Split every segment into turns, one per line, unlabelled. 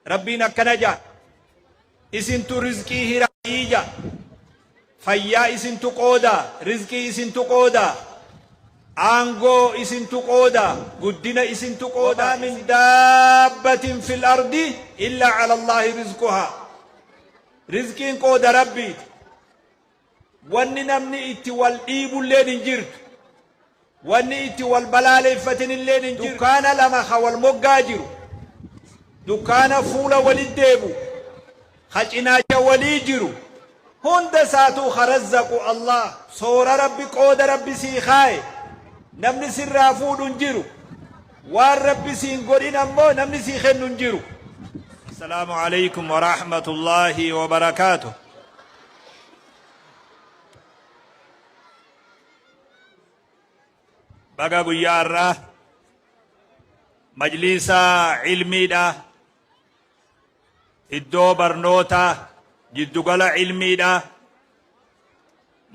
Rabbiin akkana ja'a. Isintu rizqii hiraayii ja'a. Fayyaa isintu qooda, rizqii isintu qooda, aangoo isintu qooda, guddina isintu qooda. Wamaa min daabbatin fil ardi illaa ala Allaahi rizquhaa. Rizqiin qooda Rabbiiti. Wanni namni itti wal dhiibulleen hin jirtu. Wanni itti wal balaaleffatinilleen hin jirtu. Dukkaana lama ka wal moggaa jiru, dukkaana fuula walit deebu, ka cinaacha walii jiru, hunda isaatuu ka razzaqu Allaah. Soora Rabbi qooda Rabbi sii kaaye namni sirraa fuudhu hin jiru. Waan Rabbi siin godhin ammoo namni sii kennu hin jiru. Assalaamu Aleykum Warahmatullaahi Wabarakaatuh. Baga guyyaa har'aa majliisa ilmiidha, iddoo barnoota jiddugala ilmiidha,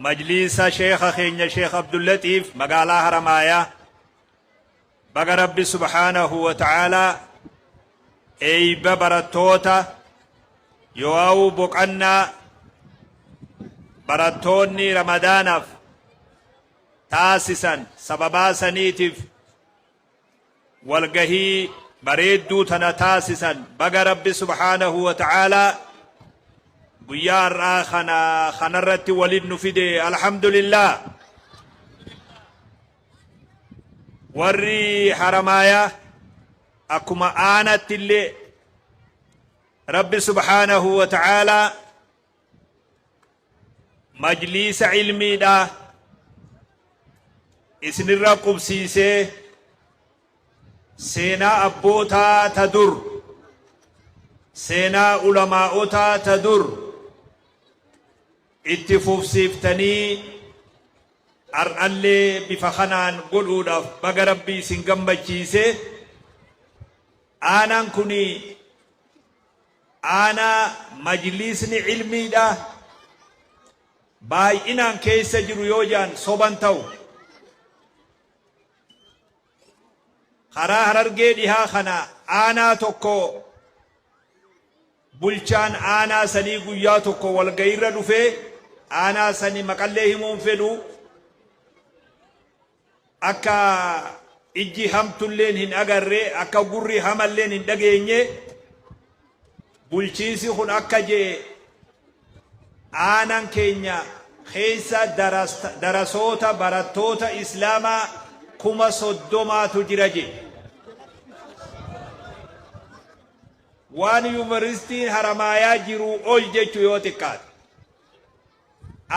majliisa sheekha keenya Sheekh Abdullatiif magaalaa Haramaayaa. Baga Rabbi subhaanahu wa ta'aalaa eeyba barattoota yoo'auu boqannaa barattoonni Ramadaanaaf taasisan sababaa saniitiif walgahii bareedduu tana taasisan, baga Rabbi subhaanahu wa ta'aalaa guyyaa har'aa kana kanarratti walin nu fide. Alhamdulillah. Warri Haramaayaa akkuma aanatti illee Rabbi subhaanahu wa ta'aalaa majliisa ilmiidhaa isinirra qubsiisee seenaa abbootaa ta dur, seenaa ulamaa'otaa ta dur itti fufsiiftanii Har'allee bifa kanaan godhuudhaaf baga Rabbi isin gammachiise. Aanaan kuni aanaa majliisni ilmiidha baay'inaan keessa jiru yoo jedhan soban ta'u. Karaa Harargee dhihaa kana aanaa tokko Bulchaan aanaa sanii guyyaa tokko walga'iirra dhufee, aanaa sani maqallee himuu hin fedhu, akka ijji hamtulleen hin agarre, akka gurri hamalleen hin dhageenye, bulchiinsi kun akka je'e, aanaan keenya keessa darasoota barattoota Islaamaa 30,000tu jira je'e. Waan Yuunivarsiitiin Haramaayaa jiruu ol jechuu yoo xiqqaate.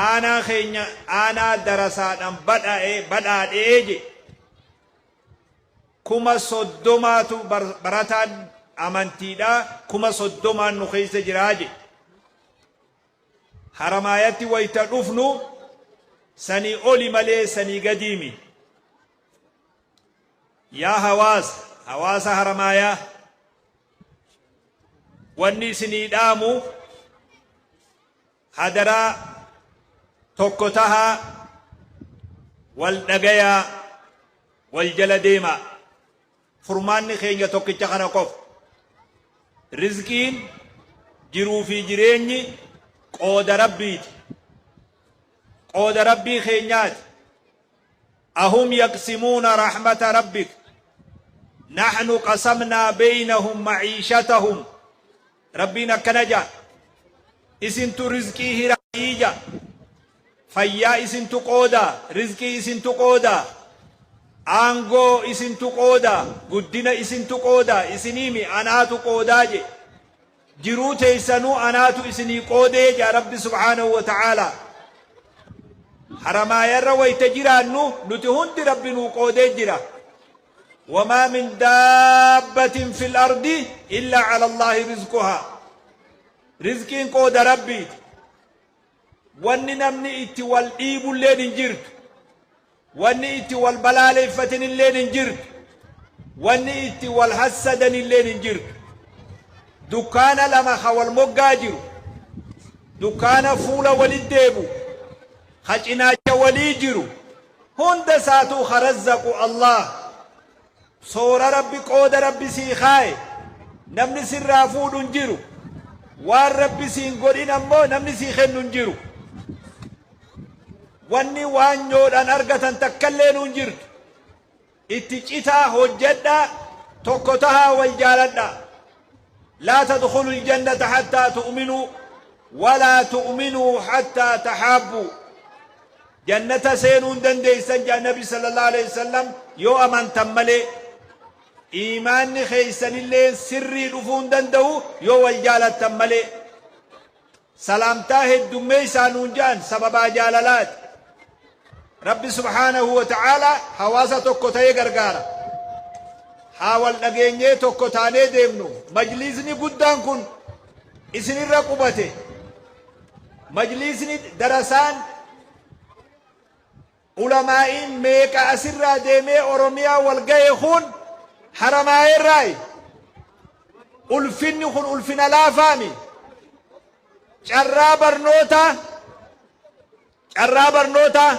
Aanaa keenya aanaa darasaadhaan badhaa'e badhaadhee je. 30,000tu barataan amantiidha 30,000n nu keessa jiraa je. Haramaayatti wayita dhufnu sanii oli malee sanii gadii miti. Yaa hawaasa, hawaasa Haramaayaa, wanni isinii dhaamu hadaraa tokko tahaa, wal dhagayaa, wal jala deemaa. Furmaanni keenya tokkicha kana qofa. Rizqiin, jiruu fi jireenyi qooda Rabbiiti. Qooda Rabbii keenyaati. Ahum yaqsimuuna rahmata rabbik nahnu qasamnaa beynahum maciishatahum. Rabbiin akkana ja'a, isintu rizqii hiraayii ja'a, fayyaa isintu qooda, rizqii isintu qooda, aangoo isintu qooda, guddina isintu qooda, isiniimi anaatu qoodaa je. Jiruu teessanuu anaatu isinii qoodee jedha Rabbi subhaanahu wa ta'aalaa. Haramaayarra wayta jiraannu nuti hundi Rabbi nuu qoodee jira. Wamaa min daabbatin fil ardi illaa ala Allaahi rizquhaa. Rizqiin qooda Rabbiiti. Wanni namni itti wal dhiibulleen hin jirtu. Wanni itti wal balaaleffatinilleen hin jirtu. Wanni itti wal hassadanilleen hin jirtu. Dukkaana lama ka wal moggaa jiru, dukkaana fuula walit deebu, ka cinaacha walii jiru, hunda isaatuu ka razzaqu Allaah. Soora Rabbi qooda Rabbi sii kaaye. Namni sirraa fuudhu hin jiru. Waan Rabbi siin godhin ammoo namni sii kennu hin jiru. Wanni waanyoodhaan argatan takkallee hin jirtu. Itti citaa hojjedhaa, tokko tahaa wal jaaladhaa. Laa tadkhulu aljannata hattaa tu'minuu walaa tu'minuu hattaa tahaabbuu. Jannata seenuu hin dandeessan jedha Nabi sallallahu alaihi wasallam yoo amantan malee. Iimaanni keessanillee sirrii dhufuu hin danda'u yoo wal jaalattan malee. Salaamtaa heddummeessaa nuun jedhan sababaa jaalalaati. Rabbi subhaanahu wa ta'aalaa hawaasa tokko ta'ee gargaara. Haa wal dhageenyee tokko taanee deemnu. Majliisni guddaan kun isinirra qubate. Majliisni darasaan ulamaa'iin meeqa asirraa deemee Oromiyaa wal gahe kun Haramaayeerraayi. Ulfinni kun ulfina laafaami. Carraa barnootaa carraa barnootaa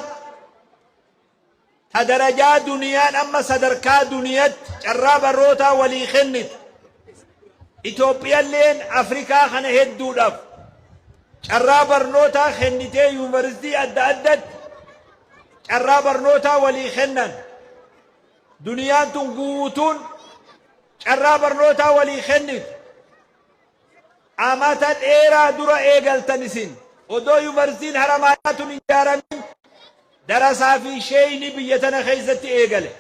ta darajaa duniyaan amma sadarkaa duniyatti carraa barnootaa walii kennitu. Itoophiyalleen Afrikaa kana hedduudhaaf carraa barnootaa kennitee yuunivarsiitii adda addatti carraa barnootaa walii kennan. Duniyaan tun guutuun carraa barnootaa walii kennitu. Amata dheeraa dura eegaltan isin. Odoo yuunivarsiitiin Haramaayaa tun hin ijaaramin darasaa fi sheeyni biyya tana keessatti eegale.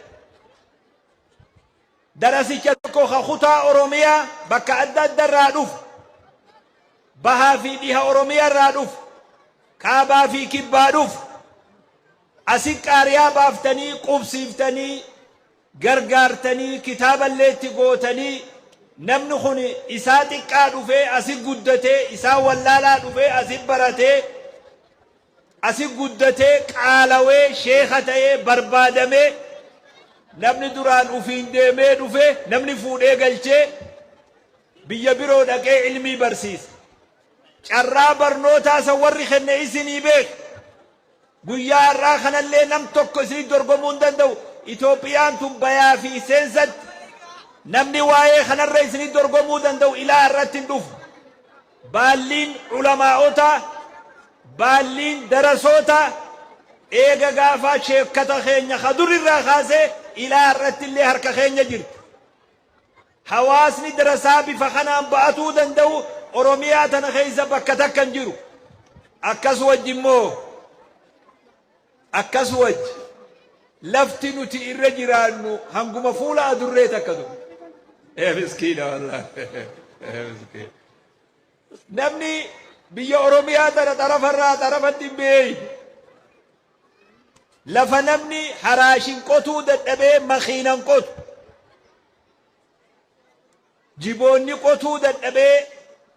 Darasicha tokko ka kutaa Oromiyaa bakka adda adda irraa dhufu, bahaa fi dhiha Oromiyaa irraa dhufu, kaabaa fi kibbaa dhufu, asi qaariyaa baaftanii qubsiiftanii gargaartanii kitaaballee itti gootanii namni kun isaa xiqqaa dhufee asi guddatee, isaa wallaalaa dhufee asi baratee, asi guddatee qaalawee sheeka ta'ee barbaadamee, namni duraan ufiin deemee dhufe namni fuudhee galchee biyya biroo dhaqee ilmii barsiisa. Carraa barnootaa san warri kenne isinii beeka. Guyyaa har'aa kanallee nam tokko isinii dorgomuu hin danda'u. Itoophiyaan tun bayaa fi seensatti namni waa'ee kanarra isinii dorgomuu danda'u ilaa har'atti hin dhufu. Baalliin ulamaa'otaa, baalliin darasoota eega gaafaa sheekkata keenya ka dur irraa kaasee ilaa har'atti illee harka keenya jirti. Hawaasni darasaa bifa kanaan ba'atuu danda'u Oromiyaa tana keessa bakka takka hin jiru. Akkas wajji immoo akkas wajji lafti nuti irra jiraannu hanguma fuula adurree takka ture. Ee miskiina wallaahi. Ee miskiina. Namni biyya Oromiyaa tana xarafarraa xarafatti hin beeyne. Lafa namni haraashin qotuu dadhabee makiinan qotu. Jiboonni qotuu dadhabee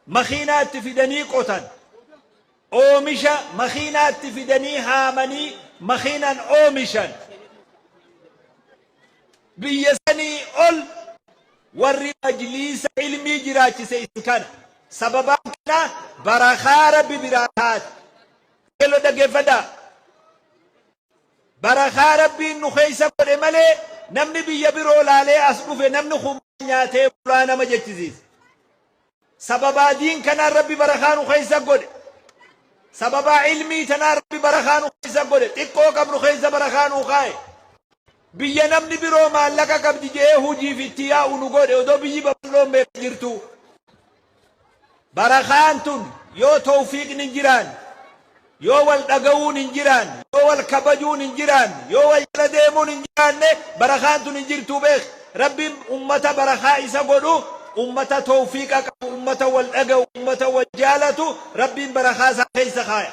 makiinaa itti fidanii qotan. Oomisha makiinaa itti fidanii haamanii makiinan oomishan. Biyya sanii ol warri majliisa ilmii jiraachise isin kana. Sababaan kana barakaa Rabbi biraa taate. Keelloo dhaggeeffadhaa. Barakaa Rabbiin nu keessa godhe malee namni biyya biroo laalee as dhufe namni kun nyaatee bulaa nama jechisiisa. Sababaa diin kanaan Rabbi barakaa nu keessa godhe. Sababaa ilmii tanaan Rabbi barakaa nu keessa godhe. Xiqqoo qabnu keessa barakaa nu kaa'e. Biyya namni biroo maallaqa qabdi jedhee hojiif itti yaa'u nu godhe odoo biyyi babal'oon meeqa jirtu. Barakaan tun yoo tawfiiqni hin jiraanne, yoo wal dhaga'uun hin jiraanne, yoo wal kabajuun hin jiraanne, yoo wal jala deemuun hin jiraanne barakaan tun hin jirtuu beek. Rabbiin ummata barakaa isa godhu, ummata tawfiiqa qabu, ummata wal dhaga'u, ummata wal jaalatu Rabbiin barakaa isaa keessa kaaya.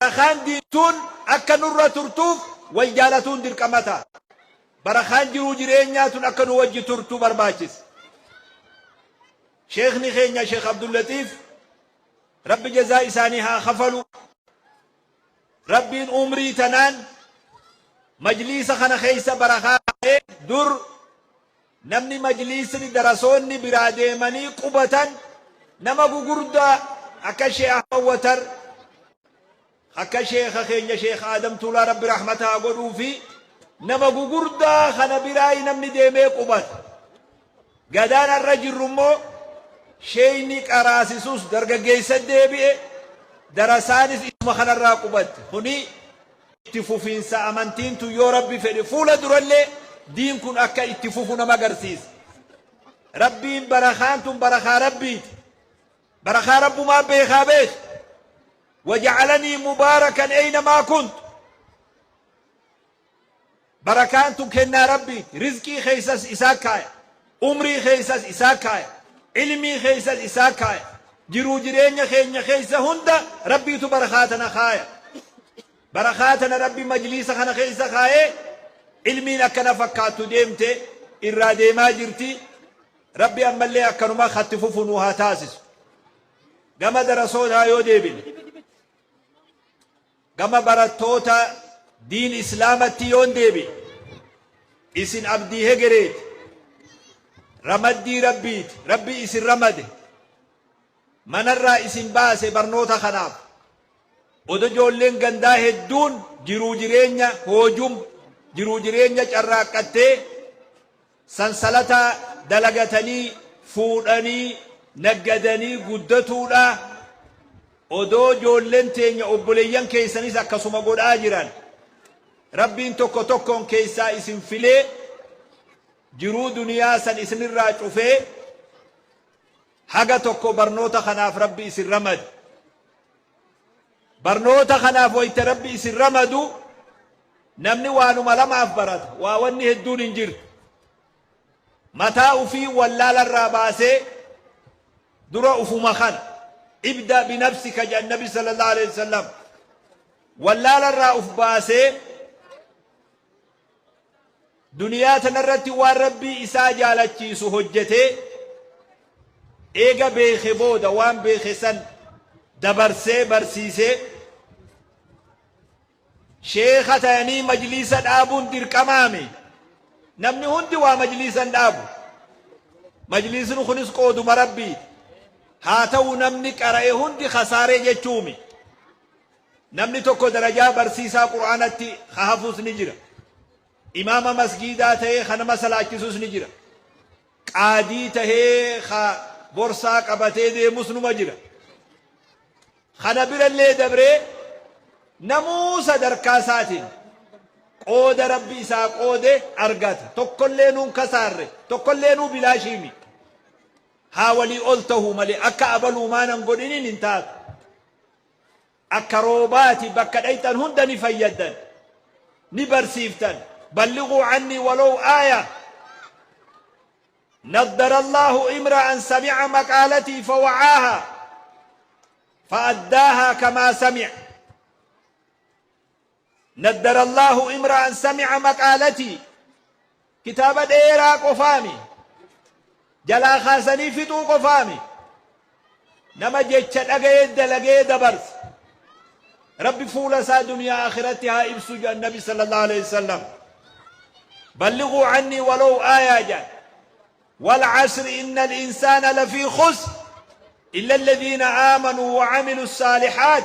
Barakaan diintuun akka nurra turtuuf wal jaalatuun dirqama ta'a. Barakaan jiruu jireenyaa tun akka nu wajji turtu barbaachisa. Sheekni keenya Sheekh Abdullatiif Rabbi jazaa isaanii haa kafalu. Rabbiin umrii tanaan majliisa kana keessa barakaa kaa'ee dur namni majliisni darasoonni biraa deemanii qubatan nama gugurdaa akka Sheekh Ahmad Watar, akka sheekha keenya Sheekh Aadam Tuulaa Rabbi rahmata haa godhuu fi nama gugurdaa kana biraa namni deemee qubata. Gadaan har'a jirru immoo sheeyni qaraasisus dargaggeessa deebi'e, darasaanis isuma kanarraa qubatte. Kuni itti fufiinsa amantiin tun yoo Rabbi fedhe fuula durallee diin kun akka itti fufu nama agarsiisa. Rabbiin barakaan tun barakaa Rabbiiti. Barakaa Rabbumaa beekaa beeki. Waja'alanii mubaarakan eynamaa kuntu. Barakaan tun kennaa Rabbiiti. Rizqii keessas isaa kaaya. Umrii keessas isaa kaaya. Ilmii keessas isaa kaaya. Jiruu jireenya keenya keessa hunda Rabbiitu barakaa tana kaaya. Barakaa tana Rabbi majliisa kana keessa kaayee ilmiin akkana fakkaattu deemte irraa deemaa jirti. Rabbi ammallee akkanuma katti fufu nu haa taasisu. Gama darasootaa yoo deebine, gama barattoota diin Islaamatti yoon deebi'e, isin abdii hegereeti, ramaddii Rabbiiti, Rabbi isin ramade, manarraa isin baase barnoota kanaaf. Odo ijoolleen gandaa hedduun jiruu jireenya hoojum, jiruu jireenya carraaqqattee, sansalata dalagatanii, fuudhanii, naggadanii guddatuudha. Odoo ijoolleen teenya obboleeyyan keessanis akkasuma godhaa jiran, Rabbiin tokko tokkoon keessaa isin filee, jiruu duniyaa san isinirraa cufee, haga tokko barnoota kanaaf Rabbi isin ramade. Barnoota kanaaf wayta Rabbi isin ramadu, namni waanuma lamaaf barata, waa wanni hedduun hin jirtu. Mataa ufii wallaala irraa baasee dura ufuma kana ibda binafsika jedhan Nabi sallallahu alaihi wasallam. Wallaala irraa uf baasee duniyaa tanarratti waan Rabbii isaa jaalachiisu hojjetee, eega beeke booda waan beeke san dabarsee barsiisee, sheekha tayanii majliisa dhaabuun dirqamaami. Namni hundi waa majliisa hin dhaabu. Majliisni kunis qooduma Rabbiiti. Haa ta'u, namni qara'e hundi kasaaree jechuumi. Namni tokko darajaa barsiisaa Qur'aanatti ka hafus ni jira. Imaama masgiidaa ta'ee ka nama salaachisus ni jira. Qaadii tahee ka borsaa qabatee deemus numa jira. Kana birallee dabree namuu sadarkaa isaatiin qooda Rabbi isaa qoode argata. Tokkollee nuun kasaarre, tokkollee nuu bilaashiimi. Haa walii ol tahuu malee akka abaluu maanan godhiniin hin taatu. Akka roobaati, bakka dhayxan hunda ni fayyaddan, ni barsiiftan. Ballighuu cannii walow aaya. Naddara Allaahu imra'an sami'a maqaalatii fawa'aaha fa'addaahaa kamaa sami'a. Naddara Allaahu imra'an sami'a maqaalatii. Kitaaba dheeraa qofaami, jalaa kaasanii fixuu qofaami. Nama jecha dhaga'ee dalagee dabarse, Rabbi fuula isaa duniyaa akhiratti haa ibsu jedhan Nabi sallallahu alaihi wasallam. Ballighuu cannii walow aayaa jedhan. Wal asri innal insaana lafii khusr illa alladhiina aamanuu wa amilu saalihaat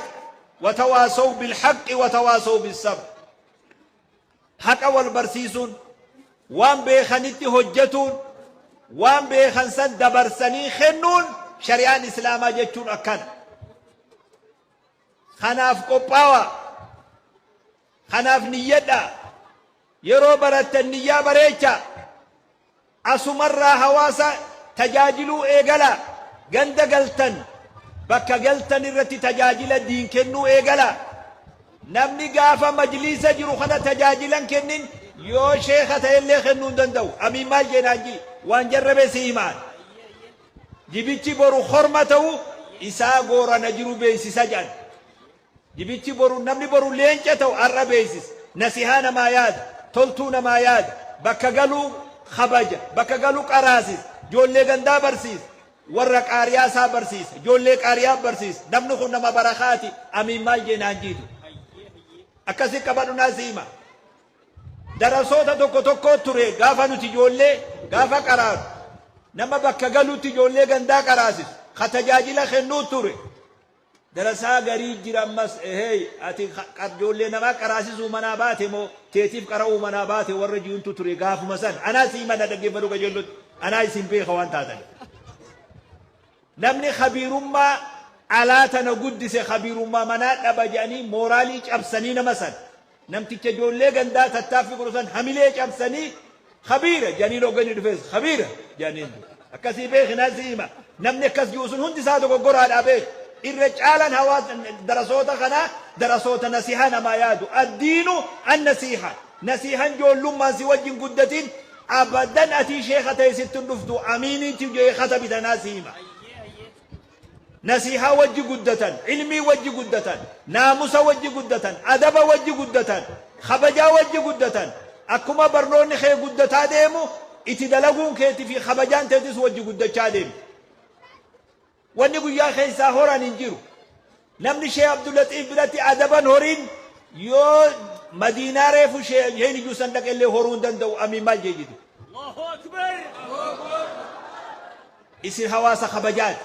wa tawaasaw bilhaqqi wa tawaasaw bissabr. Haqa wal barsiisuun, waan beekanitti hojjatuun, waan beekan san dabarsanii kennuun shari'aan Islaamaa jechuun akkana. Kanaaf qophaawaa. Kanaaf niyyadhaa. Yeroo barattan niyyaa bareechaa. Asumarraa hawaasa tajaajiluu eegalaa. Ganda galtan, bakka galtan irratti tajaajila diin kennuu eegalaa. Namni gaafa majliisa jiru kana tajaajila hin kennin yoo sheekha ta'ellee kennuu hin danda'u. Amiin maal jeenaan jii waan jarrabe si himaan. Jibichi boru korma ta'u isaa goorana jiru beeksisa jedhan. Jibichi boru, namni boru leenca ta'u har'a beeksisa. Nasihaa namaa yaada. Toltuu namaa yaada. Bakka galuu kabaja. Bakka galu qaraasisa. Ijoollee gandaa barsiisa. Warra qaariyaa isaa barsiisa. Ijoollee qaariyaa barsiisa. Namni kun nama barakaati. Amiin maal jeenaan jiitu. Akkasi qabadhu naa si hima. Darasoota tokko tokko ture gaafa nuti ijoollee gaafa qaraanu. Nama bakka galutti ijoollee gandaa qaraasisu. Ka tajaajila kennuu ture. Darasaa garii jira ammas, eheey, ati ijoollee namaa qaraasisuu manaa baate moo teetiif qara'uu manaa baate warra ji'untu ture gaafuma san. Anaa sii mana dhaggeeffadhu qajeellotti. Anaa isin beeka waan taatan. Namni khabiirummaa alaa tana guddise khabiirummaa manaa dhaba jedhanii mooraalii cabsanii nama san. Namticha ijoollee gandaa tattaaffii godhu san hamilee cabsanii khabiira jedhanii hogganii dhufees khabiira jedhaniin. Akkasii beeki, naa si hima. Namni akkas jiru sun hundi isaa dogoggoraadhaa beeki. Irra caalaan hawaasa darasoota kanaa darasoota nasihaa namaa yaadu. Addiinu an nasiha. Nasihan ijoollummaan si wajjin guddatin abadan atii sheeka ta'e sitti hin dhuftu, amiiniitti sheekata bitanaa si hima. Nasihaa wajji guddatan, ilmii wajji guddatan, naamusa wajji guddatan, adaba wajji guddatan, kabajaa wajji guddatan. Akkuma barnoonni kee guddataa deemu, itti dalaguun keetii fi kabajaan teetis wajji guddachaa deemu. Wanni guyyaa keessaa horan hin jiru. Namni Sheekh Abdullatiif biratti adaban horiin yoo Madiinaa reefu sheen iyyuu san dhaqellee horuu hin danda'u, amiin maal jee jiru.
Allahu Akbar.
Isin hawaasa kabajaati.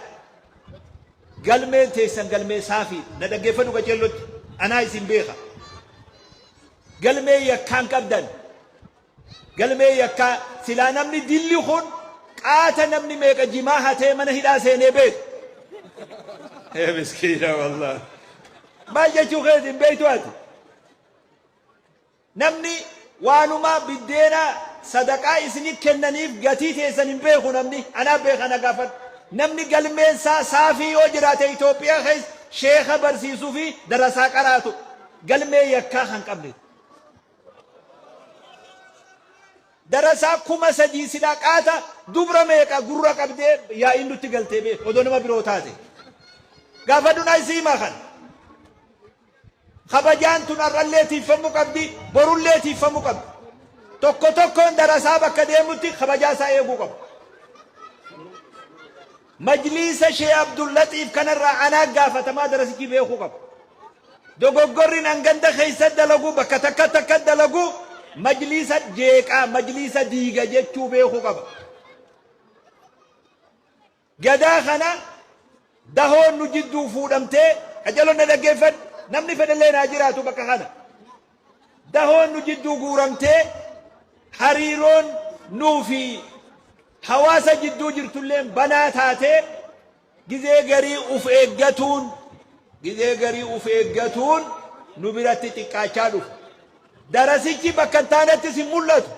Galmeen teessan galmee saafii, na dhaggeeffadhu qaceellotti, anaa isin beeka. Galmee yakkaan qabdan. Galmee yakkaa silaa namni dilli kun qaata, namni meeqa jimaa hatee mana hidhaa seenee beeku. Ee miskiina wallah. Maal jechuu keeti hin beektu ati? Namni waanuma biddeena sadaqaa isinii kennaniif gatii teessan hin beeku namni. Anaa beeka, na gaafadhu. Namni galmeen isaa saafii yoo jiraate Itoophiyaa keessa sheeka barsiisuu fi darasaa qaraatu galmee yakkaa kan qabne. Darasaa 3000 silaa qaata dubra meeqa gurra qabdee yaa'iin nutti galtee beeku odoo nama biroo taate. Gaafadhu, naa isii himaa kana. Kabajaan tun har'allee tiiffamuu qabdi, borullee tiiffamuu qabdi. Tokko tokkoon darasaa bakka deemutti kabajaa isaa eeguu qaba. Majliisa Shee Abdullatiif kanarraa anaa gaafatamaa darasichi beekuu qaba. Dogoggorri nan ganda keessa dalagu, bakka takka takka dalagu, majliisa jeeqaa, majliisa diiga jechuu beekuu qaba. Gadaa kana dahoon nu jidduu fuudhamtee, qajeelon na dhaggeeffadhu, namni fedhallee naa jiraatu bakka kana. Dahoon nu jidduu guuramtee, hariiroon nuu fi hawaasa jidduu jirtullee banaa taatee, gizee garii uf eeggatuun nu biratti xiqqaachaa dhufu. Darasichi bakka hin taanettis hin mul'atu.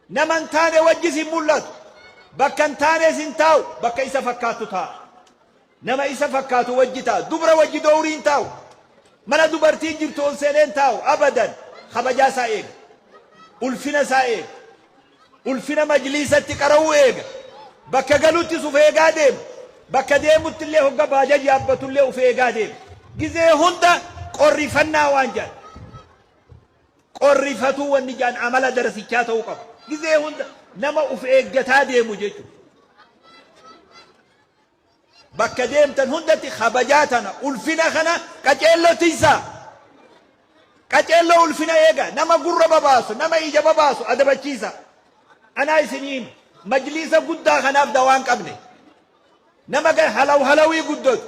Nama hin taane wajjis hin mul'atu. Bakka hin taanes hin taa'u, bakka isa fakkaattu taa'a. Nama isa fakkaatu wajji taa'a. Dubra wajji dowrii hin taa'u. Mana dubartiin jirtu ol seenee hin taa'u. Abadan kabajaa isaa eega. Ulfina isaa eega. Ulfina majliisatti qara'uu eega. Bakka galuttis uf eegaa deema. Bakka deemutti illee, hogga baajaj yaabbatullee uf eegaa deema. Gizee hunda qorrifannaa waan jedhan. Qorrifatuu wanni jedhan amala darasichaa ta'uu qaba. Gizee hunda nama uf eeggataa deemu jechuudha. Bakka deemtan hundatti kabajaa tana, ulfina kana qaceelloo tiysaa. Qaceelloo ulfina eega, nama gurra babaasu, nama ija babaasu adabachiisa. Anaa isinii hima. Majliisa guddaa kanaaf dawaan qabne. Nama halaw halawii guddatu.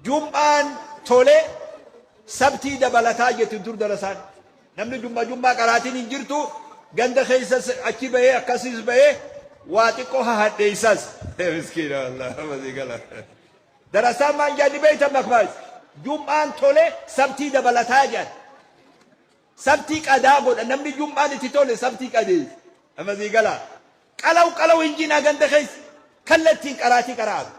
Jum'aan tole sabtii dabalataa jetti dur darasaan. Namni jumma jummaa qaraatiin hin jirtu, ganda keessa achi bahee akkasiis bahee waa xiqqoo hahadheessas. Miskiina wallah masii gala. Darasaan maal jedhani beektan makmaas? Jum'aan tole sabtii dabalataa jedhan. Sabtii qadaa godha, namni jum'aan itti tole sabtii qadeessa. Masii gala. Qalaw qalaw hin jinaa, ganda keessa kallattiin qaraatii qaraatu.